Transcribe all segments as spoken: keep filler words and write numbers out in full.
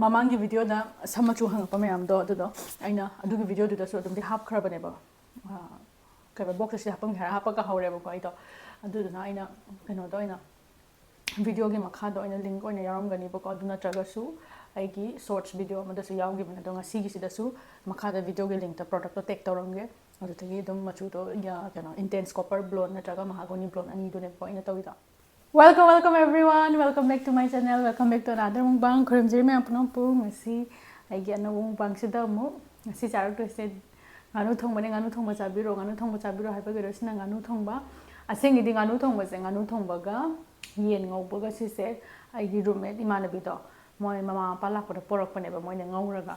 ꯃꯃꯥꯡꯒꯤ ꯚꯤꯗꯤꯑꯣꯗ ꯁꯝ ꯃꯆꯨ ꯍꯪꯉꯛꯄ ꯃꯌꯥꯝꯗꯣ, ꯑꯗꯨꯗꯣ ꯑꯩꯅ ꯑꯗꯨꯒꯤ ꯚꯤꯗꯤꯑꯣꯗꯨꯗꯁꯨ ꯑꯗꯨꯝꯗꯤ ꯍꯥꯞꯈ꯭ꯔꯕꯅꯦꯕ꯫ ꯑ, ꯀꯩꯅꯣ, ꯕꯣꯛꯁꯇ ꯁꯤꯗ ꯍꯥꯞꯄꯝꯒꯦ ꯍꯥꯏꯔ ꯍꯥꯞꯄ ꯀꯥꯍꯧꯔꯦꯕꯀꯣ ꯑꯩꯗꯣ꯫ ꯑꯗꯨꯗꯨꯅ ꯑꯩꯅ ꯀꯩꯅꯣꯗ ꯑꯣꯏꯅ, ꯚꯤꯗꯤꯑꯣꯒꯤ ꯃꯈꯥꯗ ꯑꯣꯏꯅ ꯂꯤꯡꯛ ꯑꯣꯏꯅ ꯌꯥꯎꯔꯝꯒꯅꯤꯕꯀꯣ꯫ ꯑꯗꯨ ꯅꯠꯇ꯭ꯔꯒꯁꯨ ꯑꯩꯒꯤ ꯁꯣꯔꯠꯁ ꯚꯤꯗꯤꯑꯣ ꯑꯃꯗꯁꯨ ꯌꯥꯎꯈꯤꯕꯅꯦ꯫ ꯑꯗꯣ ꯉꯁꯤꯒꯤꯁꯤꯗꯁꯨ ꯃꯈꯥꯗ ꯚꯤꯗꯤꯑꯣꯒꯤ ꯂꯤꯡꯛꯇ ꯄ꯭ꯔꯣꯗꯛꯇꯣ ꯇꯦꯛ ꯇꯧꯔꯝꯒꯦ꯫ ꯑꯗꯨꯗꯒꯤ ꯑꯗꯨꯝ ꯃꯆꯨꯗꯣ ꯌꯥ-, ꯀꯩꯅꯣ, ꯏꯟꯇꯦꯟꯁ ꯀꯣꯄꯔ ꯕ꯭ꯂꯣꯟ ꯅꯠꯇ꯭ꯔꯒ ꯃꯍꯥꯒꯣꯅꯤ ꯕ꯭ꯂꯣꯟ ꯑꯅꯤꯗꯨꯅꯦꯕꯀꯣ ꯑꯩꯅ ꯇꯧꯔꯤꯗꯣ꯫ Welcome, welcome everyone, welcome back to my channel, welcome back to another mukbang. ꯈꯨꯔꯨꯝꯖꯔꯤ ꯃꯌꯥꯝ ꯄꯨꯝꯅꯃꯛꯄꯨ꯫ ꯉꯁꯤ ꯑꯩꯒꯤ ꯑꯅꯧꯕ ꯃꯨꯛꯕꯥꯡꯁꯤꯗ ꯑꯃꯨꯛ, ꯉꯁꯤ ꯆꯥꯔꯛꯇꯣꯏꯁꯦ ꯉꯥꯅꯨ ꯊꯣꯡꯕꯅꯦ꯫ ꯉꯥꯅꯨ ꯊꯣꯡꯕ ꯆꯥꯕꯤꯔꯣ, ꯉꯥꯅꯨ ꯊꯣꯡꯕ ꯆꯥꯕꯤꯔꯣ ꯍꯥꯏꯕꯒꯤꯔꯣ, ꯁꯤꯅ ꯉꯥꯅꯨ ꯊꯣꯡꯕ꯫ ꯑꯁꯦꯡꯒꯤꯗꯤ ꯉꯥꯅꯨ ꯊꯣꯡꯕꯁꯦ, ꯉꯥꯅꯨ ꯊꯣꯡꯕꯒ ꯌꯦꯟ ꯉꯧꯕꯒ ꯁꯤꯁꯦ ꯑꯩꯒꯤ ꯔꯨꯝꯃꯦꯠ ꯏꯃꯥꯟꯅꯕꯤꯗꯣ, ꯃꯣꯏ ꯃꯃꯥ ꯃꯄꯥ ꯂꯥꯛꯄꯗ ꯄꯣꯔꯛꯄꯅꯦꯕ, ꯃꯣꯏꯅ ꯉꯧꯔꯒ꯫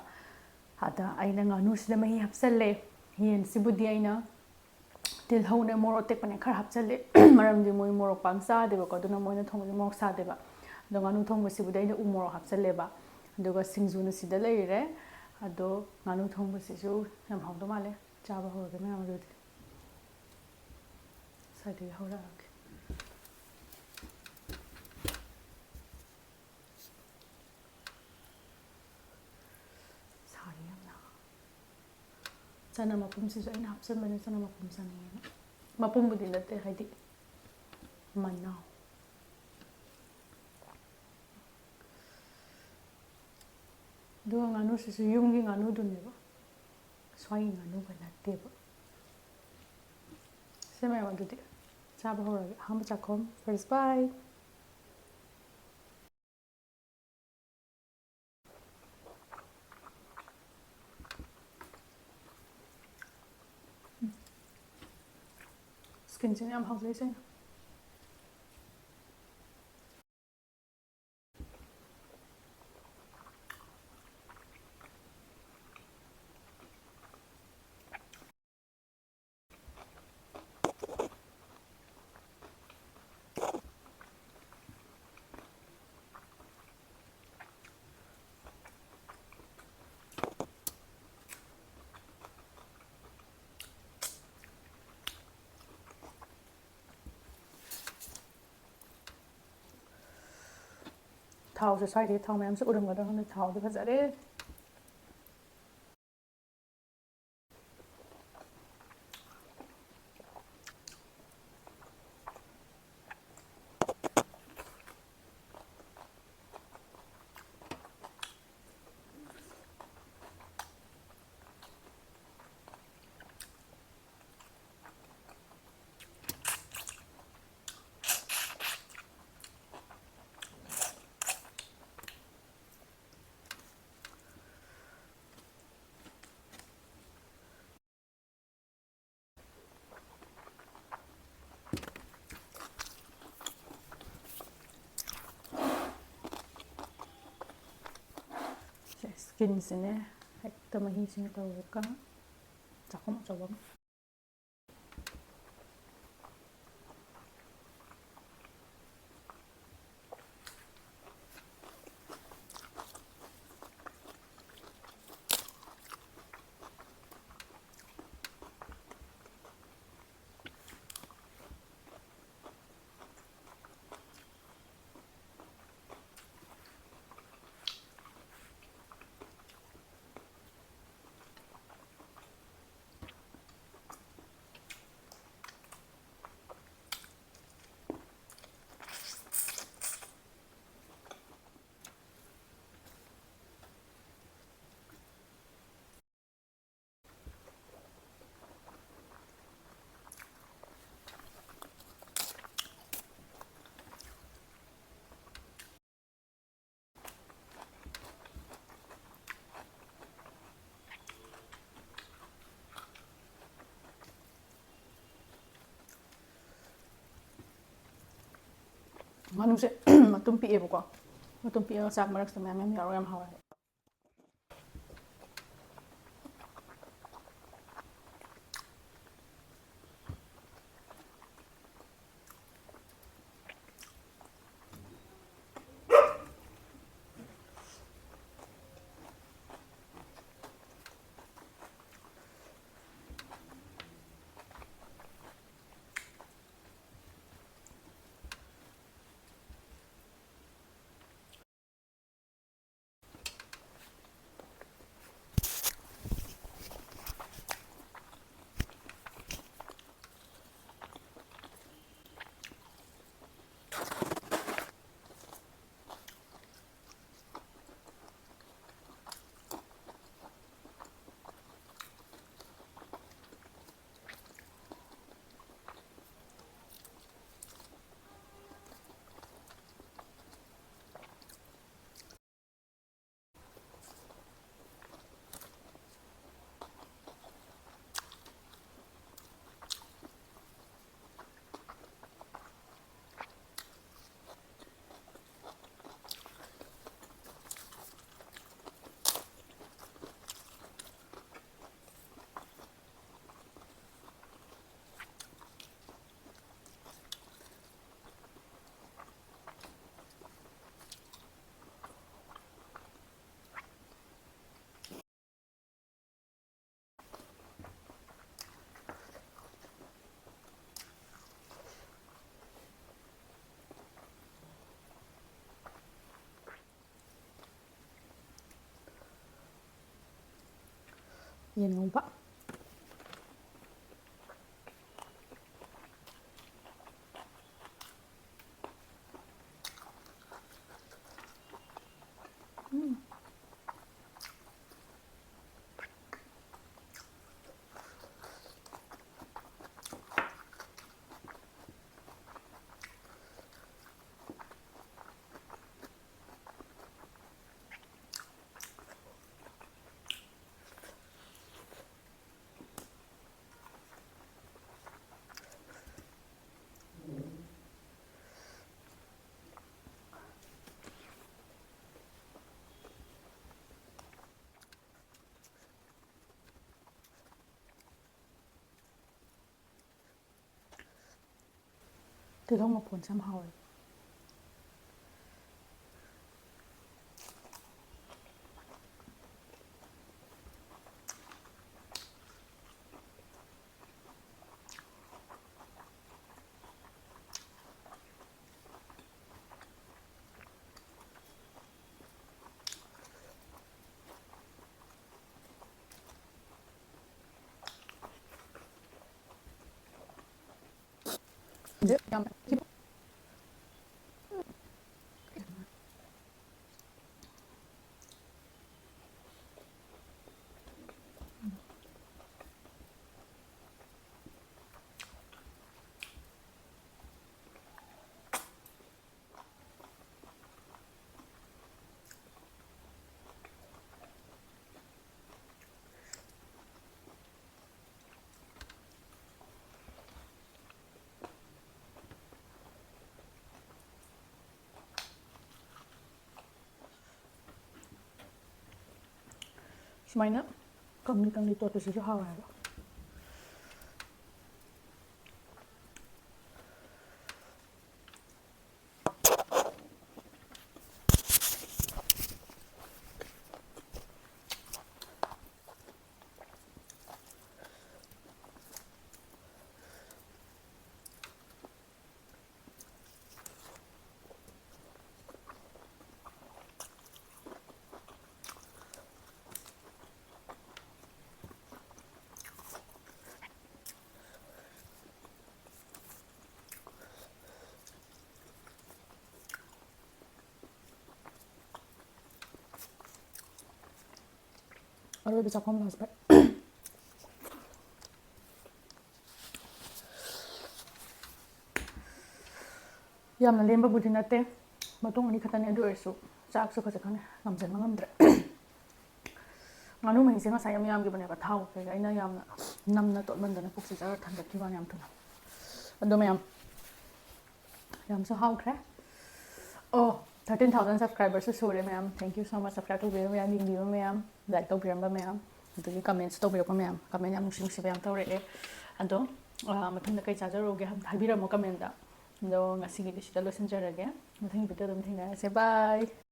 ꯑꯗ ꯑꯩꯅ ꯉꯥꯅꯨꯁꯤꯗ ꯃꯍꯤ ꯍꯥꯞꯆꯜꯂꯦ꯫ ꯌꯦꯟꯁꯤꯕꯨꯗꯤ ꯑꯩꯅ ꯇꯤꯜꯍꯧꯅꯦ, ꯃꯣꯔꯣꯛ ꯑꯇꯦꯛꯄꯅꯦ ꯈꯔ ꯍꯥꯞꯆꯜꯂꯦ꯫ ꯃꯔꯝꯗꯤ ꯃꯣꯏ ꯃꯣꯔꯣꯛ ꯄꯥꯝ ꯆꯥꯗꯦꯕꯀꯣ, ꯑꯗꯨꯅ ꯃꯣꯏꯅ ꯊꯣꯡꯕꯁꯦ ꯃꯣꯔꯣꯛ ꯁꯥꯗꯦꯕ꯫ ꯑꯗꯣ ꯉꯥꯅꯨ ꯊꯣꯡꯕꯁꯤꯕꯨꯗꯤ ꯑꯩꯅ ꯎ ꯃꯣꯔꯣꯛ ꯍꯥꯞꯆꯜꯂꯦꯕ꯫ ꯑꯗꯨꯒ ꯁꯤꯡꯖꯨꯅ ꯁꯤꯗ ꯂꯩꯔꯦ꯫ ꯑꯗꯣ ꯉꯥꯅꯨ ꯊꯣꯡꯕꯁꯤꯁꯨ ꯌꯥꯝ ꯍꯥꯎꯗꯧ ꯃꯥꯜꯂꯦ꯫ ꯆꯥꯕ ꯍꯧꯔꯒꯦ ꯃꯌꯥꯝ ꯑꯗꯨꯗꯤ꯫ ꯁ꯭ꯋꯥꯏꯗꯒꯤ ꯍꯧꯔꯛꯑꯒꯦ꯫ ꯁꯥꯔꯤ ꯌꯥꯝꯅ꯫ ꯆꯅꯝ ꯃꯄꯨꯝꯁꯤꯁꯨ ꯑꯩꯅ ꯍꯥꯞꯆꯤꯟꯕꯅꯦ, ꯆꯅꯝ ꯃꯄꯨꯝ ꯆꯥꯅꯤꯡꯉꯦꯅ꯫ ꯃꯄꯨꯝꯕꯨꯗꯤ ꯅꯠꯇꯦ, ꯍꯥꯏꯗꯤ ꯃꯅꯥꯎ꯫ ꯑꯗꯨꯒ ꯉꯥꯅꯨꯁꯤꯁꯨ ꯌꯨꯝꯒꯤ ꯉꯥꯅꯨꯗꯨꯅꯦꯕ, ꯁ꯭ꯋꯥꯏꯒꯤ ꯉꯥꯅꯨꯒ ꯅꯠꯇꯦꯕ꯫ ꯁꯦ ꯃꯌꯥꯝ, ꯑꯗꯨꯗꯤ ꯆꯥꯕ ꯍꯧꯔꯒꯦ꯫ ꯑꯍꯥꯟꯕ ꯆꯥꯛꯈꯣꯝ, first bite꯫ ꯁ꯭ꯀꯤꯟꯁꯤꯅ ꯌꯥꯝ ꯍꯥꯎꯖꯩꯁꯦ꯫ ꯊꯥꯎꯁꯦ ꯁ꯭ꯋꯥꯏꯗꯒꯤ ꯊꯥꯎ ꯃꯌꯥꯝꯁꯦ ꯎꯔꯝꯒꯗ꯭ꯔꯥ ꯈꯪꯗꯦ, ꯊꯥꯎꯗꯤ ꯐꯖꯔꯦ꯫ ꯁꯦ, ꯁ꯭ꯀꯤꯟꯁꯤꯅꯦ ꯍꯦꯛꯇ ꯃꯍꯤꯁꯤꯅ ꯇꯧꯔꯒ ꯆꯥꯛꯈꯨꯝ ꯑꯆꯧꯕ ꯑꯃ꯫ ꯉꯥꯅꯨꯁꯦ ꯃꯇꯨꯝ ꯄꯤꯛꯑꯦꯕꯀꯣ꯫ ꯃꯇꯨꯝ ꯄꯤꯛꯑꯒ ꯆꯥꯛ ꯃꯔꯛꯁꯤꯗ ꯃꯌꯥꯝ ꯃꯌꯥꯝ ꯌꯥꯎꯔꯒ ꯌꯥꯝ ꯍꯥꯎꯋꯦ ꯍꯥꯏꯕ꯫ ꯌꯦꯟ ꯉꯧꯕ꯫ ꯎꯝ꯫ ꯇꯤꯜꯍꯧ ꯃꯐꯣꯟꯁꯦ ꯌꯥꯝ ꯍꯥꯎꯋꯦ꯫ ꯁꯨꯃꯥꯏꯅ ꯀꯪꯂꯤ ꯀꯪꯂꯤ ꯇꯣꯠꯄꯁꯤꯁꯨ ꯍꯥꯎꯋꯦ ꯍꯥꯏꯕ꯫ ꯑꯔꯣꯏꯕ ꯆꯥꯛꯈꯣꯝ ꯂꯥꯁ ꯕꯥꯏꯠ꯫ ꯌꯥꯝꯅ ꯂꯦꯝꯕꯕꯨꯗꯤ ꯅꯠꯇꯦ, ꯃꯇꯨꯡ ꯑꯅꯤ ꯈꯛꯇꯅꯦ, ꯑꯗꯨ ꯑꯣꯏꯔꯁꯨ ꯆꯥꯛꯁꯨ ꯈꯖꯤꯛ ꯈꯛꯅꯦ, ꯉꯝꯖꯟꯕ ꯉꯝꯗ꯭ꯔꯦ꯫ ꯉꯥꯅꯨ ꯃꯍꯤꯁꯦ ꯉꯁꯥꯏ ꯌꯥꯝ ꯌꯥꯝꯈꯤꯕꯅꯦꯕ, ꯊꯥꯎ ꯀꯩꯀꯥ ꯑꯩꯅ ꯌꯥꯝꯅ ꯅꯝꯅ ꯇꯣꯠꯃꯟꯗꯅ ꯄꯨꯛꯁꯦ ꯖꯔ ꯊꯟꯒꯠꯈꯤꯕ ꯋꯥꯅꯤ ꯌꯥꯝ ꯊꯨꯅ꯫ ꯑꯗꯣ ꯃꯌꯥꯝ, ꯌꯥꯝꯁꯨ ꯍꯥꯎꯈ꯭ꯔꯦ꯫ ꯑꯣ, thirteen thousand subscriberꯁꯨ ꯁꯨꯔꯦ ꯃꯌꯥꯝ꯫ Thank you so much subscribe ꯇꯧꯕꯤꯕ ꯃꯌꯥꯝ, ꯌꯦꯡꯕꯤꯕ ꯃꯌꯥꯝ, like ꯇꯧꯕꯤꯔꯝꯕ ꯃꯌꯥꯝ, ꯑꯗꯒꯤ comments ꯇꯧꯕꯤꯔꯛꯄ ꯃꯌꯥꯝ, comment ꯌꯥꯝ ꯅꯨꯡꯁꯤ ꯅꯨꯡꯁꯤꯕ ꯌꯥꯝ ꯇꯧꯔꯛꯑꯦ꯫ ꯑꯗꯣ, ꯑ, ꯃꯊꯪꯗ ꯀꯩ ꯆꯥꯖꯔꯨꯒꯦ ꯍꯥꯏꯕꯗꯣ ꯍꯥꯏꯕꯤꯔꯝꯃꯣ commentꯇ꯫ ꯑꯗꯣ ꯉꯁꯤꯒꯤꯗꯤ ꯁꯤꯗ ꯂꯣꯏꯁꯤꯟꯖꯔꯒꯦ꯫ ꯃꯊꯪꯒꯤ videoꯗ ꯑꯗꯨꯝ ꯊꯦꯡꯅꯔꯁꯦ꯫ Bye꯫